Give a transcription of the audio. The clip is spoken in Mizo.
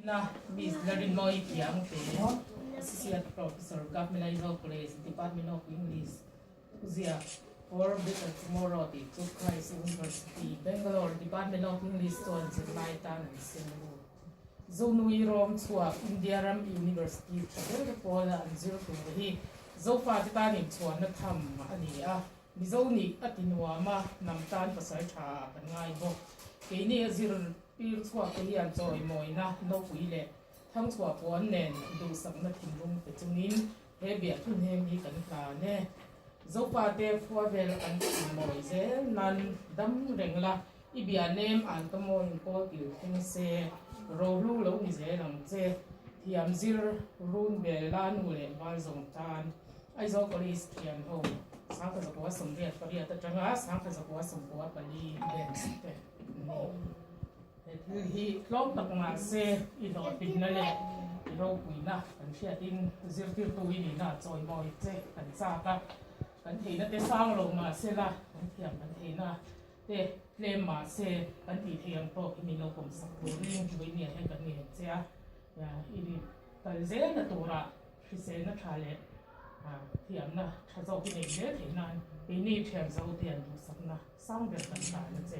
Na Miss Larinmawii Piangte, Associate Professor, Government Aizawl College, Department of English, Thuziak For Better Tomorrow tih chu Christ University, Bangalore, Department of English chuan zirlai tan an sem lut. Zonui rawng chhuak India ram University tha ber pawla an zir tur hi Zofate tan inchhuanna tham a ni a, Mizo nih a ti nuam a, hnam tan pasal tha ah kan ngai bawk. Keini a zir tir chhuak te hian chawimawina nopui leh thangchhuah puan nen duhsakna thinlung pe chungin he biahthu hnem hi kan hlan e. Zopa te khua vel kan chimmawi zel nan dam reng la, i bia nem an ka mawiin kawl kil thleng se, rohlu lo ni zel ang che. Thiam zir run bel la nu leh val zawng tan. Aizawl College thian ho 1988 atanga 1994 batch te an ni. He thil hi tlawm tak mahse i hlawhtlinna leh i ropuina kan hriatin zirtirtu i nihna chawimawi che kan chak a, kan theihna te sang lo mahse la kan thiam kan theihna te tlem mahse kan tih theih ang tawk hi min lo pawmsak turin vawinia hian kan ngen che a, i kal zelna turah Hriselna tha leh thiamna tha zawk i neih zel theih nan keini thian zo te an duhsakna sang ber kan tan a che.